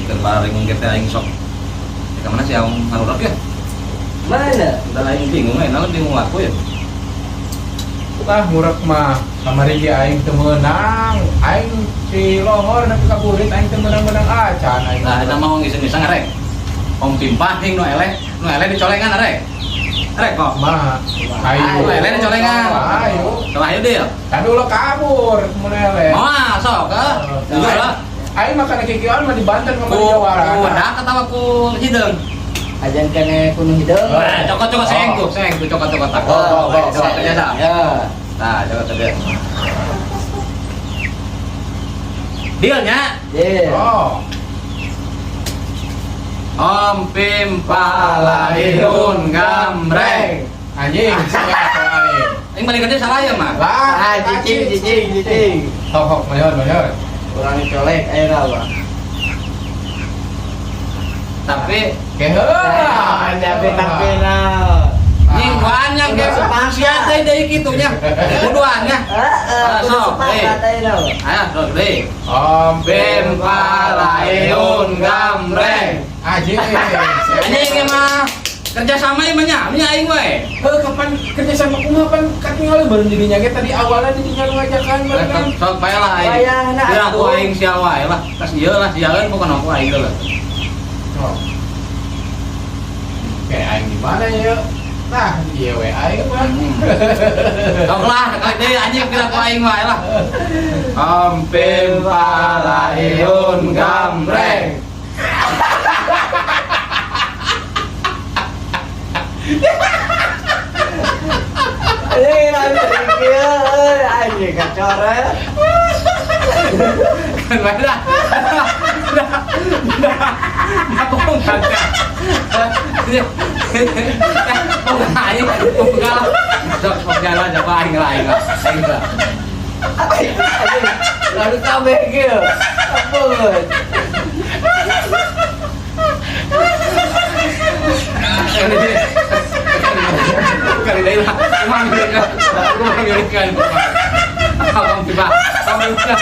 Keur baringung ge teh aing sok. Ka mana sih aing ngarurak ya? Mana? Udah aing bingung aing, naon bingung aku ya. Ah, ngurek mah kamari ge aing teu meunang. Aing di lohor nepi ka burit aing teu meunang-meunang acan aing. Nah, eta mah iseng-iseng arek. Om pimpah jeung nu eleh dicolengan arek. Arek kok. Mah. Ayo. Nu eleh dicolengan. Ayo. Sok ayo deal. Kan ulah kabur mun eleh. Moal sok ke. Jujur lah. Aing makan kikieuan mah di Banten Ku mah di Jawa Barat. ku wedak atawa ku hideung. Ajan kene kuno hideung. Nah, cokot-cokot seng tuh cokot-cokot tak. Oh, Oh, cokot aja dah. Ya. Nah, cokot aja. Dealnya Deal. Oh. Om Pim Palaihun Gambreng. Anjing, sia aing. Aing balik gede salah ya mah. Lah, Ah, cicing, cicing, cicing. Sok sok mayor, mayor. Kurang colek ayeuna mah. Tapi Keheula. Tapi tapi nah. nyingguan yang ge sia teh deui kitu nya. Kuduan nya. Heeh, Ah, kudu sok, sepakat ayeuna mah. Ayo sok deui. Om Pim Palaihun Gambreng. Anjing. Anjing ieu mah kerja sama ieu mah nya, nya aing we. Heuh, kapan kerja sama kumaha pan katingali baru dirinya ge tadi awalnya dirinya nu ngajakan baru kan. Sok bae lah aing. Wayahna Biar aku atuh. aing sial wae lah. Tas ieu lah sialeun pokona aku aing deuleu. Oh. Kayak aing di mana ya? Nah, iya we aing mah. Sok lah, kali deui anjing kira ku aing wae lah. Om Pim Palaihun Gambreng. Anjing langsung kieu euy, anjing kacoret. Kan wae dah. Dah. Dah. Dah bohong kan. Bohong aing, bohong lah. Sok sok jalan coba aing lah aing lah. Aing lah. Anjing, lalu kabeh kieu. Ampun. Kali deui lah. Kumaha milikna? Kumaha milikna? Abang tiba. Abang tiba.